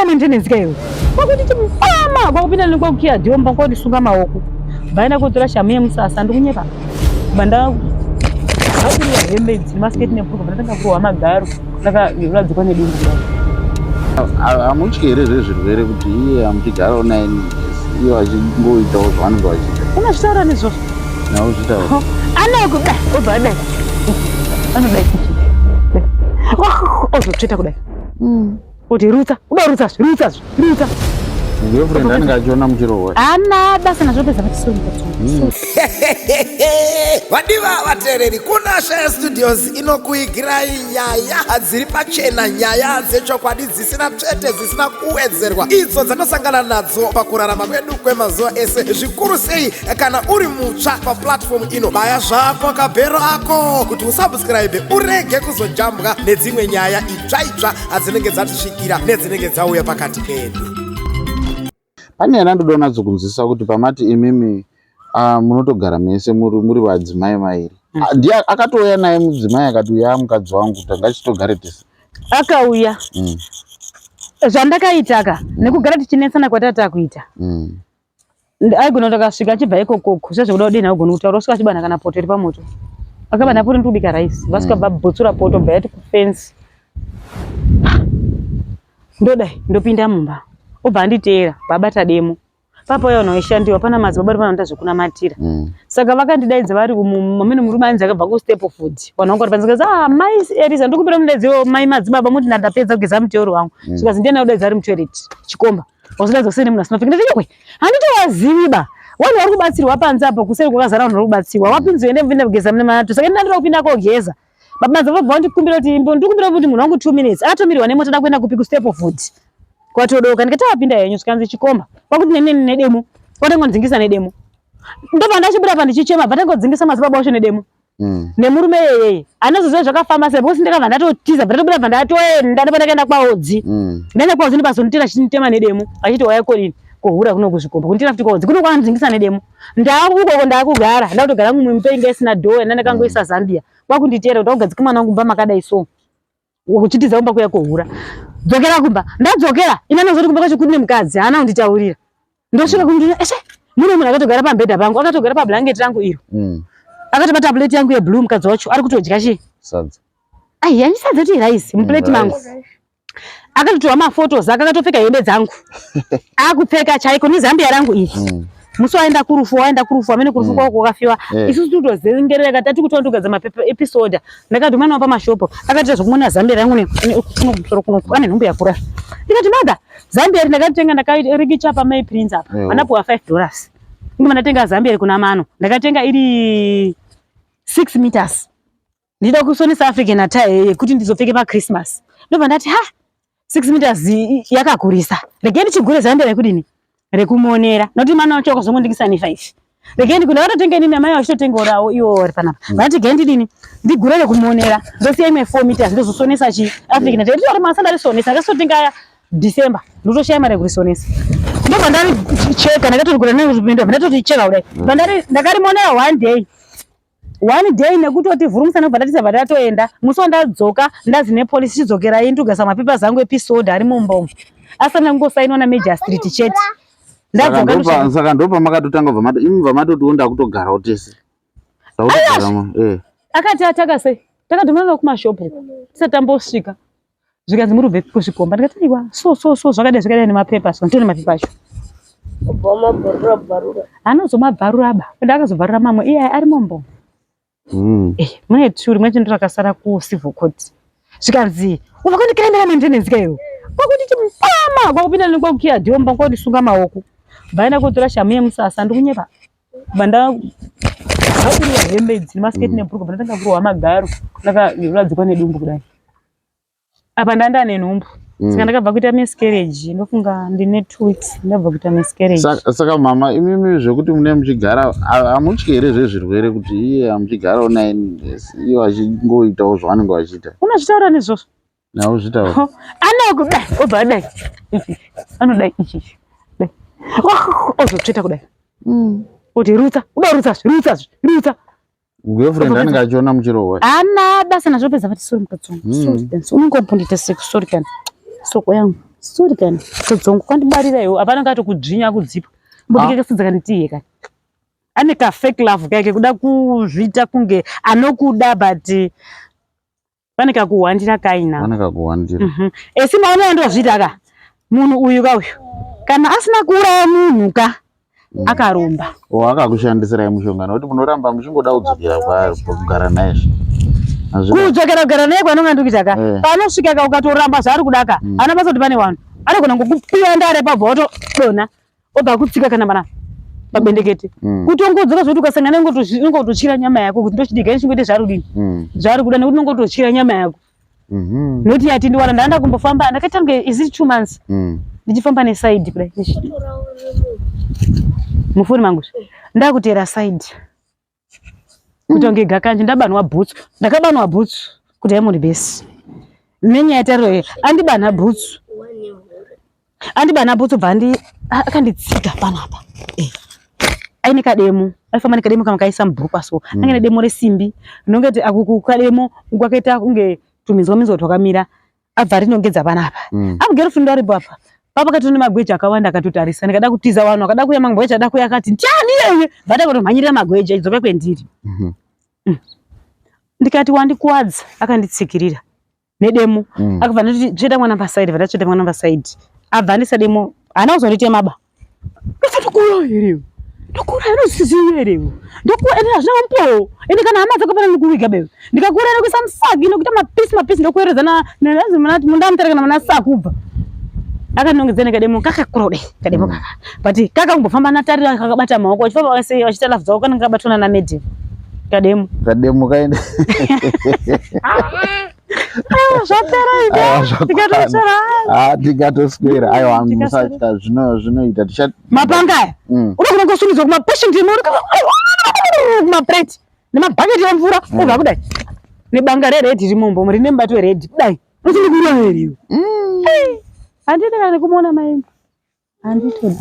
Unokondikremera maintenance ka iwe. Kwakuti chimupama kwakupinda nekwakukiya dhomba kwakundisunga maoko. Bvaenda kotora shamu yemusasa ndikunyepa. Banda vakurwa hembe idzi nemasiketi nebhurugwa ndatanga kurohwa magaro ndakaradzikwa nedumbu kudai. Hamutyi here zvezvirwere kuti iye amuchigarawo naye iye vachingoitawo zvavanenge vachiita? Unozvitaura nezvozvo? Nauzvitaura. Anoko kudai obva adai. Anodai. Ozotsveta kudai. Kuti rutsa, uda rutsa, rutsa, rutsa. Girlfriend anenge achiona muchirohwa. Ana basa nazvo pedza vati sorry mukadzi. Vadiva vateereri, kuna Shaya Studios inokuigirai nyaya dziri pachena, nyaya dzechokwadi dzisina tsvete, dzisina kuwedzerwa, idzo dzanosangana nadzo pakurarama kwedu kwemazuva ese, zvikuru sei kana uri mutsva paplatform ino. Baya zvako kabhero ako kuti usubscribe urege kuzojambwa nedzimwe nyaya itsva itsva adzinenge dzatisvikira nedzinenge dzauya pakati pedu. Pane yandandoda kunatso kunzwisisa kuti pamati imimi munotogara mese muri vadzimai vairi. Ndiye akatouya naye mudzimai akati uya mukadzi wangu tanga chitogare tese. Akauya. Zvandakaita ka nekugara tichinetsana kwatata kuita. Aigona kuti akasvika achibva ikokoko zvezvekuda kudini aigona kutaura osvika achibana kana poto iri pamoto. Akabana poto ndikubika rice. Vasvika babhotsura poto bva yati kufensi. Ndodai ndopinda mumba. Obva anditeera babata demo. Papa uya unoishandiwa pana madzibaba vari panoita zvekunamatira. Saka vakandidaidza vari umu amene murume ainzi akabva ku step food. Vanhu vangu vari panze kazi ah mai Elisa ndikumbira mundaidzewo mai madzibaba muti ndapedza kugeza muteuro wangu. Zvikanzi ndiani akudaidza ari mutoilet chikomba. Wazodaidza kuseni munhu asina kupfeka. Ndati iwe handitowazivi ba. Vanhu vari kubatsirwa panze apo kuseri kwakazara vanhu vari kubatsirwa. Wapinzi uende mupinde kugeza mune manato. Saka ndinoda kupinda kogeza. Baba madzibaba vabva vandikumbira kuti ndikumbira kuti munhu wangu 2 minutes. Akatomirwa nemota da kuenda kupi ku step food. Kwatodoka ndikati apinda henyu zvikanzi chikomba. Kwakuti nene nedemo. Kwatangondzingisa nedemo. Ndobva ndachibuda pa ndichichema bva tangodzingisa madzibaba wacho nedemo. Nemurume yeyeye. Anozoziva zvakafamba sei because ndakabva ndatotiza bva ndatobuda bva ndatoenda ndipo ndakaenda kwaOdzi. Ndaenda kwaOdzi ndopazonditera chinditema nedemo achiti waya kodini kohura kuno kuzvikomba kunditera futi kwaOdzi kuno kwandzingisa nedemo. Ndaku ukoko ndakugara ndakutogara mumwe inge isina door ndandakangoisa Zambia. Kwakunditera kuti wakugadzika mwana wangu mumba makadai so. Uchitiza kumba kuya kohura. Dzokera kumba. Ndadzokera. Ina nozoti kumba kwacho kune mukadzi haana kunditaurira. Ndosvika kumnduna eshe mune munhu akatogara pambedha pangu akatogara pablanket rangu iro. Akatobata plate yangu yeblue mukadzi wacho ari kutodya chi sadza. Ai yanyisadza kuti rice muplate mangu. Akatotorwa maphotos ake akatopfeka hembe dzangu. Akupfeka chaiko nezambia rangu iri. Musi waenda kurufu waenda kurufu amene kurufu kwako kwakafiwa. Isusu tinotozengerera tati kuti wandogadza mapepa episode. Ndakati mwana wapa mashopo akati zvokumona zambia rangu ne kuno kumusoro kuno ane nhumbu yakura. Ndikati mother zambia iri ndakatenga ndakarikicha pa May Prince apa. Anapuwa $5. Ndima ndatenga zambia iri kuna mano. Ndakatenga iri 6 meters. Ndida kusonesa African attire yekuti ndizopfeke pa Christmas. Ndobva ndati ha 6 meters yakakurisa. Regeni chigure zambia rekudini? Rekumonera. Noti mwana wacho akazongondingisa ne 5. Regeni kuna vatotenga inini amai vachitotengawo rawo iwo vari panapa. Vati regai ndidini? Ndigure rekumonera. Ndosiya imwe 4 meters ndozosonesa chi African attire. Ndiri masa ndarisonesa ndakasotenga aya December. Ndotoshaya mari yekurisonesa. Ndobva ndaricheka ndakatorigura ndobva ndatoticheka kudai. Ndari ndakarimonera one day. One day nekutoti vhurumusa ndobva ndati sabva ndatoenda. Musi wandadzoka ndazi nepolisi chidzokerai ndogasa mapepa angu episode ari mumba umu. Asana kungosainwa na Major Street chete. Ndadzoka Saka ndopa makatotanga bva mato imi bva matotiwo ndakutogarawo tese. Ndakutogara. Akati ataka sei? Takadhumana kumashopu uko. Tisati tambosvika. Zvikanzi muri kubve kuzvikomba. Ndikati aiwa so so so zvakadai zvakadai nemapepa so nditone mapepa acho. Obva bvarura. Anozomabvarura ba. Enda akazobvarura mamwe iye ari mombo. Mune two rimwe chendo rakasara ku civil court. Zvikanzi ubva kundikiremera maintenance ka iwe. Kwakuti chimupama kwakupinda nekwakukiya dhomba kwakundisunga maoko. Bvaenda kotora shamu yemusasa ndikunyepa. Banda vakurwa hembe idzi nemasiketi nebhurugwa bva ndatanga kurohwa magaro ndakaradzikwa nedumbu kudai. Apa ndanda nenhumbu. Saka ndakabva kuita miscarriage ndofunga ndine 2 weeks ndabva kuita miscarriage. Saka mama imimi zvekuti mune muchigara hamutyi here zvezvirwere kuti iye amuchigarawo naye iye vachingoitawo zvavanenge vachiita? Unozvitaura nezvozvo? Nauzvitaura. Anokudai obva adai. Anodai ichi. Dai. Ozotsveta kudai. Oti rutsa, uda rutsa, rutsa, rutsa. Girlfriend anenge achiona muchirohwa. Ana basa nazvo pedza vati sorry mukadzi wangu. Sorry dance. Unongombondita seku sorry kana. Soko yangu. Sorry kani. Todzongo kwandibarira iwe. Hapana ngato kudzvinya kudzipa. Mbobike ah. kasadza kani tiye kani. Ane ka fake love kake kuda kuzviita kunge anokuda but pane kakuhwandira kaina. Pane kakuhwandira. Mhm. Esi maona ndozviita ka. Munhu uyu ka uyu. Kana asina kuuraya munhu ka. Mm. Akaromba. O akakushandisirai mushonga nokuti munoramba muchingoda kudzokera kwaari kugara naye. Kudzokera kugara naye kwanonga ndikuita ka. Eh. Panosvika ka ukatoramba zvaari kuda ka. Mm. Ana basa kuti pane vanhu. Anogona ngokupiwa ndare pabva wotodonha. Obva akutsika kana pana pabendekete. Mm. Kutongodzoka zvekuti ukasangana unenge wototyira nyama yako kuti ndochidiga ichingoite zvaari kudini. Mm. Zvaari kuda nekuti unenge wototyira nyama yako. Mm-hmm. Noti yati ndiwana ndanda kumbofamba ndakaita kunge is it 2 months ndichifamba neside kudai mufoni mangu ndakuteera side kuita kunge gakanje ndabanwa bhutsu ndakabanwa bhutsu kuti haimuri besi nenyaya yataro iyi andibana bhutsu andibana bhutsu bva andi akanditsika panapa eh. Aine kademo aifamba nekademo kama kaisa mubhurukwa so mm. Ange nedemo resimbi rinonge kuti akuku kademo kwakaita kunge tuminzwa minzwa twakamira abva rinongedza panapa mm. Apo girlfriend aripo apa papa katone magweja akawanda akatotarisa ndikada kutiza vanhu akada kuya magweja ada kuya akati ndiani yeye vada kutomhanyirira magweja idzoka kwendiri mm -hmm. mm. Ndikati wandikuwadza akanditsikirira nedemo mm. Akabva nditi tsveta mwana pasaidi vada tsveta mwana pasaidi abva andisa demo haana kuzonditema ba ndokura here ndokura inozviziva here ndokura ende hazvina mupowo ende kana hama dzako pana ndikuviga bebe ndikakura nekuisa musagi nekuita mapisi mapisi ndokuereza nanzi munati mundamutara kana muna sakubva akanongedza nekademo kakakura kudai kademo mm. kaka but kaka kumbofamba natarira kakabata maoko vachifamba vese vachiita love dzavo kanenge kabatwa nana medium kademo kademo kaenda ah, zvapera tikatoswera ah, tikatoswera aiwa musatya zvinoita ticha mapanga aya mm. unogona kusungidzwa kumapatient kumapreti nemabhaketi emvura mm. obva kudai nebanga reredhi rimombo rine mubato weredhi kudai uchindikuura here iwe mm. handidi kana nekumuona maimba handitodi.